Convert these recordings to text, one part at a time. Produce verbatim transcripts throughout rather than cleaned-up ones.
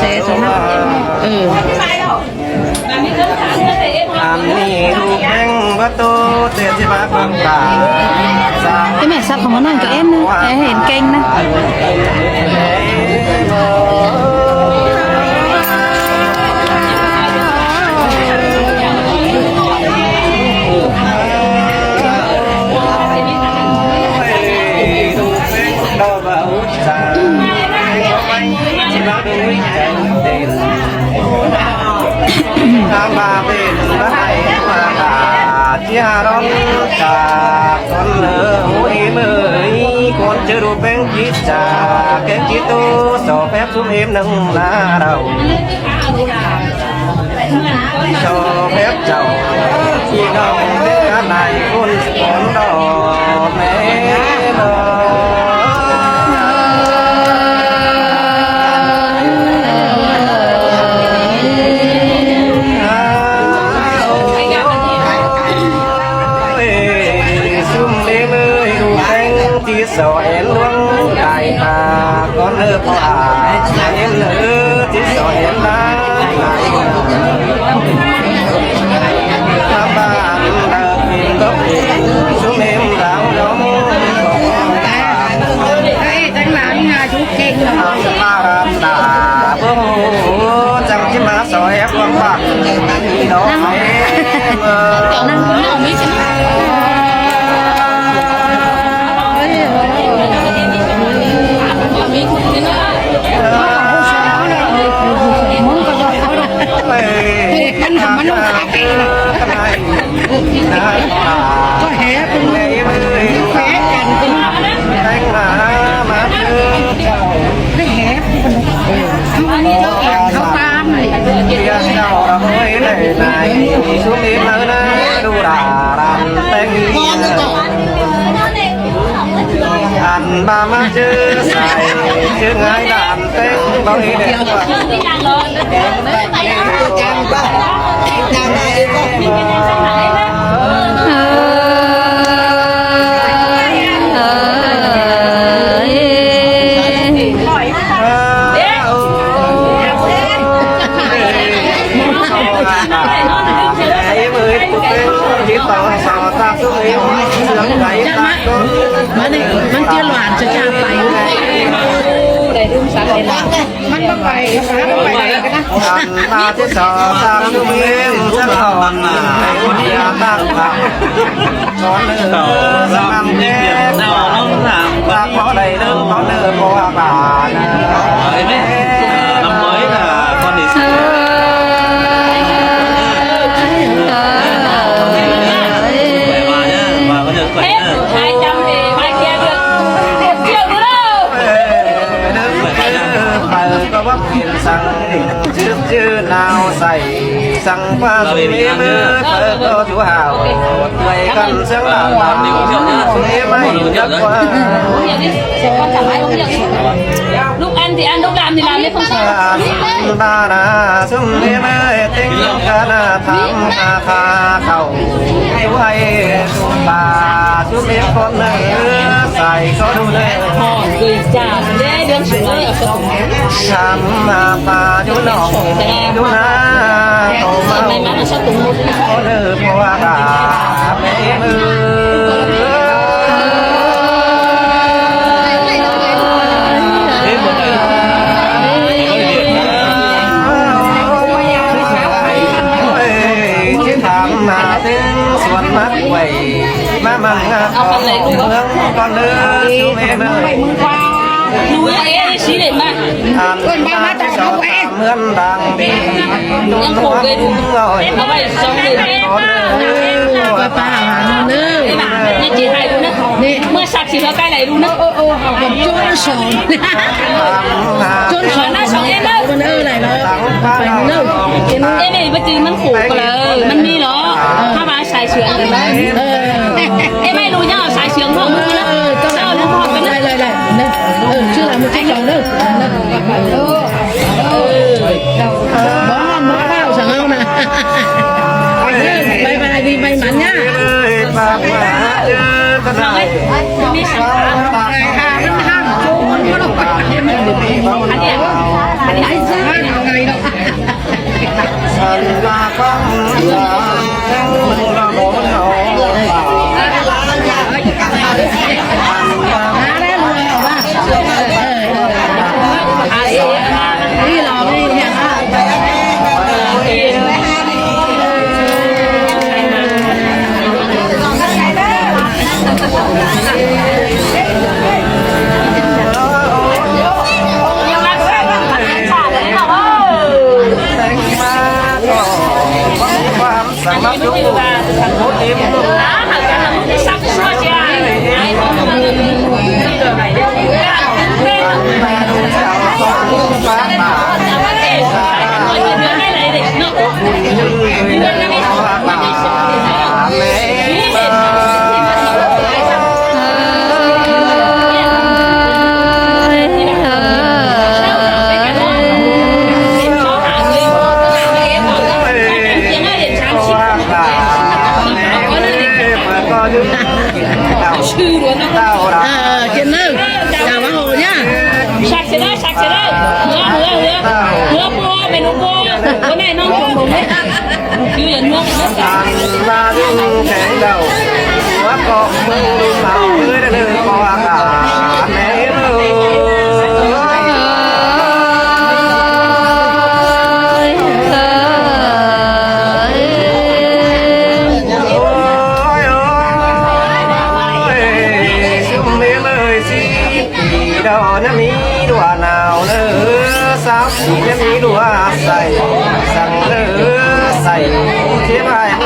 sẻ sổ nắp. Ừ. Ăn mì đu bánh bát tô, tê tê bát bánh cà. Cái mẹ sắp không có nói cho em nữa. Em hiện kênh nữa. Chia rón chạ con lơ ui mơi, con chơ đu beng chít chạ, keng chít tu, so phép sum êm nâng na đau. Cho phép chầu khi nông cá này phun phun đỏ mẹ đỏ. Ôi, sum đêm ơi, đu beng tí so em luông đại ta, con ơi, po à, em ơi, tí so em la. Ê, tánh là nga chú kênh rồi. Năng, năng cũng không biết chứ. Ăn hẳn ăn hẳn ăn hẳn ăn ăn. Có hé cũng hé cành cũng hé hé. Không ăn cho kẹo thảo tam này. Ăn ba má chứ sai chứ ngái đàn tết bao nhiêu. Mà này, măng chia loạn cho cha phải. Đầy đủ sẵn để làm. Măng bắp bày, măng bắp bày. Ăn ba chiếc sò sang sung lên, sắc hòn, bia tăng bạc. Con nư măng nè, bác có đầy đủ, con nư mua bà nè. Năm mới là con đi. Khỏe mà nhá, và có nhận khỏe nhá. Hai trăm thì mai kia được một triệu nữa đâu. Khỏe mà nhá. Săng chư nao sai, săng pa su mê mơ thơ tô chú hào, tươi khăn sướng là su mê mai đắc qua. Lúc ăn thì ăn, lúc làm thì làm, chứ không sao. Ăn ba na su mê mơ tinh ca na tham na kha khẩu. Ai quay ba su mê con nơ sai có đủ nơ. Họ gửi trả dễ đương sự. Sam ma pa du nong du na, to ma. May mắn là sao tùng một. Có nư po ba mê mơ. Ôi, chiến thắng mà tiếng xuân mát quẩy. Má măng, à, con nư, con nư, chú mẹ mơ. Mười qua. Mười qua, ê, xí để mà. Ăn ba má ta cho mươn đang đi. Em khổ ghê. Rồi. Em có phải sống để con nư. Ba ba, nư. Em à, nhà chị hai đứa nữa. Nè. Mưa sặc thì nó cay lại đứa nữa. Ô, ô, ô, học tập chốn sống. Chốn sống nó sống em đó. Con nư này. มันขูดไปเลย มันมีเหรอ ถ้ามาสายเฉืองเลยนะ เออ เอ้ย ไม่รู้เนี่ย สายเฉืองพวกมึงนะ เออ ก็ เจ้ารู้พร้อมกันนะ ได้ ได้ ได้ เออ ชื่ออะไร มึงชื่อเราเนอะ เออ เออ บ้า บ้า บ้า สั่งเอานะ เออ บายบาย ดี บายมันเนี่ย เอาไว้ มีสังขาร อันเนี้ย อันเนี้ย Ờ, ờ, kiện nư. Chào bác Hồ nhá. Sạc sửa đó, sạc sửa đó. Hứa, hứa, hứa. Hứa bố, mày đúng bố. Bố này nó cũng đúng đấy. Dư dần nước. Ôi, ôi, ôi, sum mê ơi, si, đi đâu nhá mi đùa nào nữa, sao si nhá mi đùa say, sang nữa say, thế mà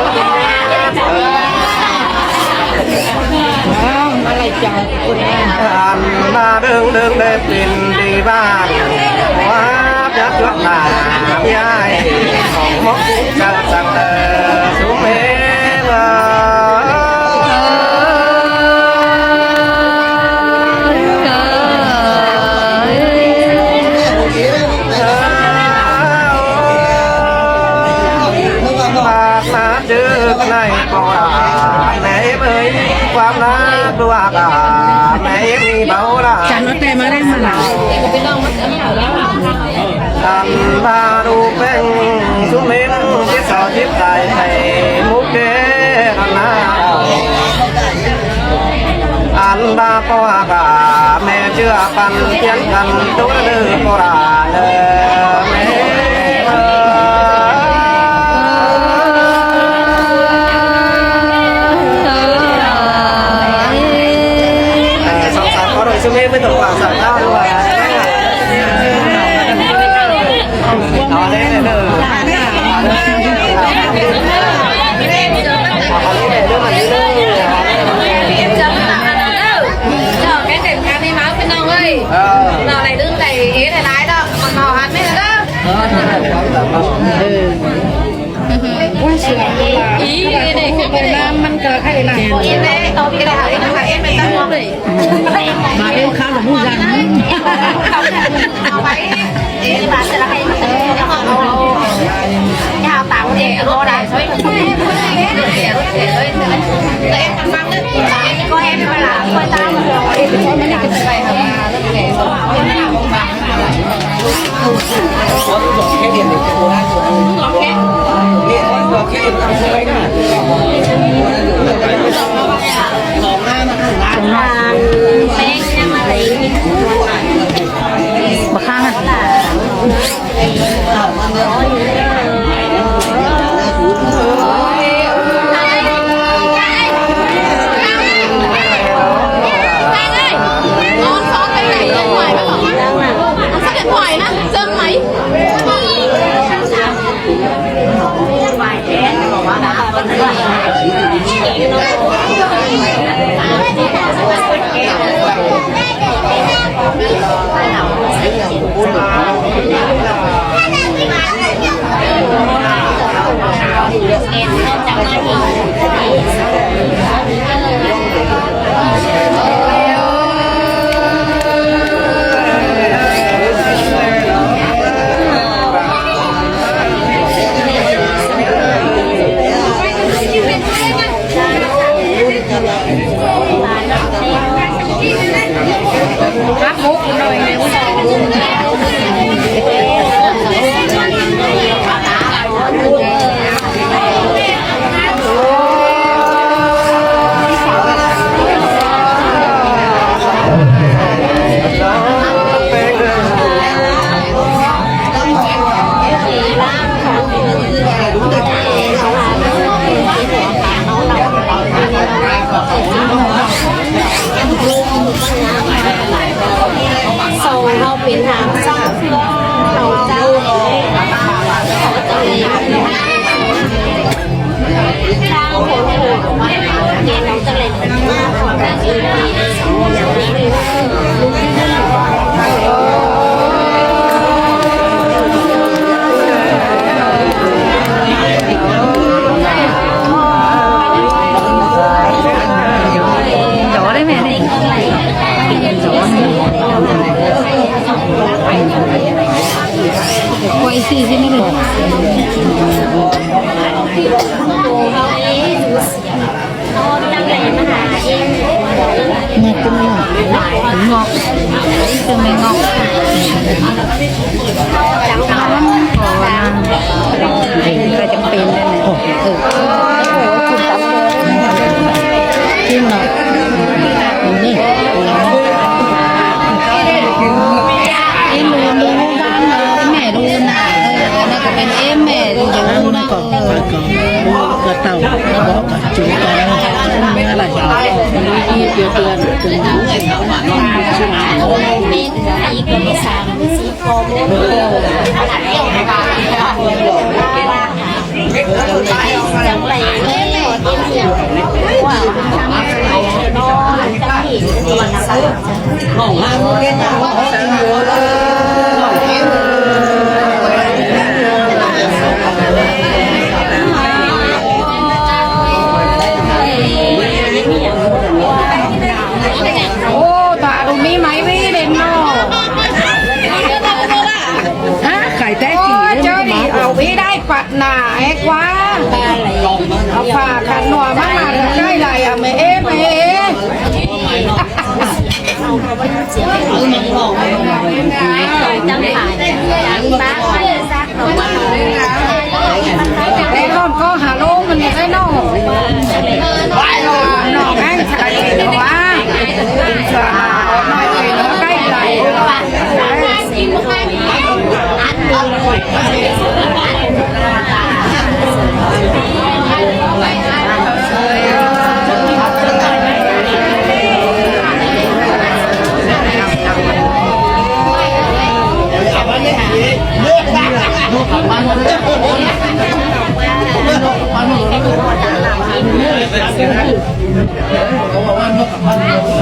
Ăn ba đương đương đê pin đi ba. Quá chắc chuột là. Không mốc sao sang tờ xuống mê. Bác má chứ cái này có là mẹ ơi, quán ná đua cả mẹ ơi bảo là. Chắn nó tem mà đang mà nào. Ăn ba đu beng, chúng mình biết sao tiếp tài thầy múc kê ăn na. Ăn ba po cả mẹ chưa pan tiếng ăn tố đơ po ra nơ mẹ. Ờ, sẵn sàng có đội xuống bếp với tổng quản sẵn sàng luôn. Cho cái đệm khăn đi máu bên ông ơi. Ờ. Dạo này đương đẩy ế đẩy lái đó, còn màu hạt mới đó. Ý, cái này, cái này. Cái này, cái này, cái này, cái này. Mà em khá là vui dần. Ê, bà sẽ là hay. Nhà tặng để cô đã. Tụi em thằng Văn đó. Em có em mà là cô ta. Bác Khang à? Chó đấy mẹ này. Quay xì xì nữa đi. Ngọt lắm nè. Ngọt. Ít cho mẹ ngọt. Ngon lắm. Ồ, nè. Cái chẳng pin đây nè. Ồ. Ừ. Ồ, ồ, ồ, ồ, ồ. Kim nọ. Ê, lu, lu, lu, lu, mẹ lu nè. Ơ, nó có bên em mẹ lu, lu nè. Ơ. Kơ tau, kơ bó, kơ chu, kơ nè. Lu, lu, lu, lu. Ô, tọa đu mí máy với đèn nọ. Hả? Khải té. Ô, chỉ em chơi đi, mà. Ở với đai quạt nà, é quá. Ở phà khăn nọ mắc nà được cái này à, mẹ ế, mẹ ế. Ê, con có hà lô mình cái nô. Nô, cái xài gì đó á. Cái gì đó, cái gì đó.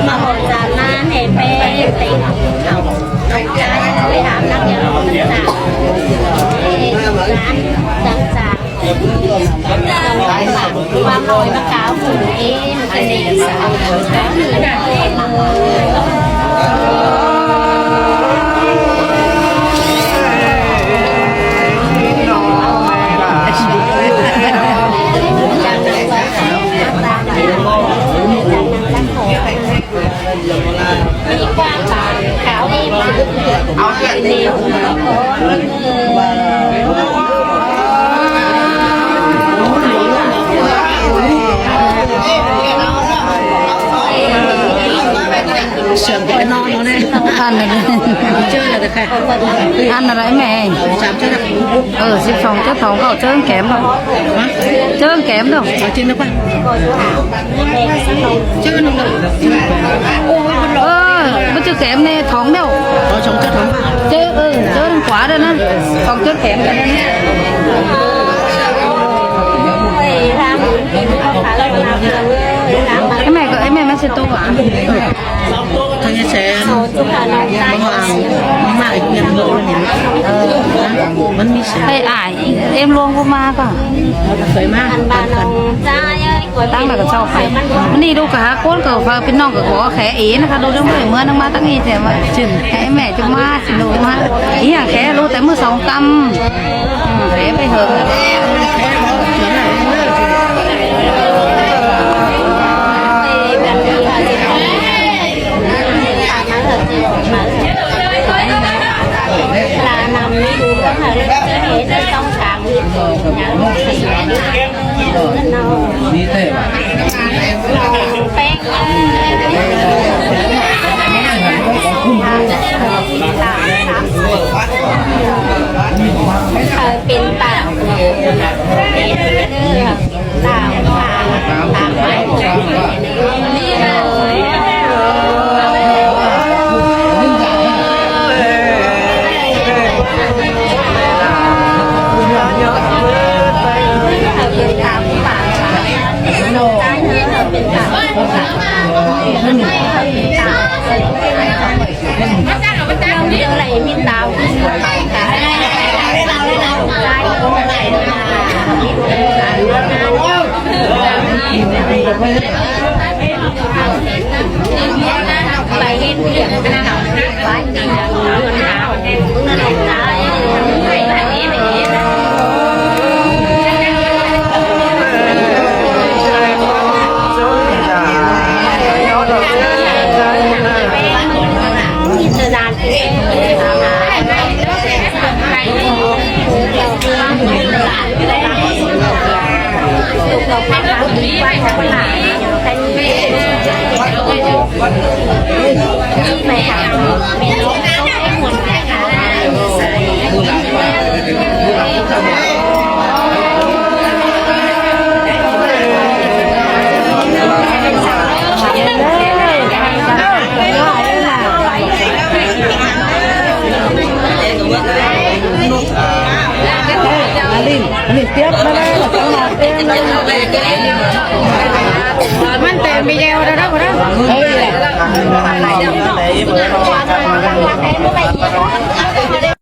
Mà họp dàn na hè pe tỉnh khảo. Họp dàn với hãm năng nhận họp dàn. Ê, dàn, dàn, dàn. Qua môi mắc cáo phủ ê, một cái nền xã hội. Ăn rồi. Ăn rồi đấy mẹ. Ờ, xếp phòng chất thống cậu chớ kém đâu. Hả? Chớ kém đâu. Ở trên đó. Ơ, bơ chư kém nè, thỏng đâu. Chớ, ừ, chớ đang quá rồi nè. Thỏng chớ kém rồi nè. Cái mẹ có, cái mẹ mắc xe tô à? Thằng nhà xe, bông hoàng, mẹ mẹ, nó mì xe. Ê, ai, Em luông vô ma kơ. Ăn ba nong cha ơi, của Tăng là cái sau phải. Mình đi đâu cả hả? Con cậu phải bên nong cậu có khé ý nó, đâu đâu phải mưa nó mà Tăng ý thế mà. Chừng. Khé mẹ cho ma, xin lỗi ma. Ý hàng khé lũ tại mưa sóng tăm. Ừ, khé bây giờ. Là nằm đi, là nằm đi, Măn tê mi gieo đó đó đó.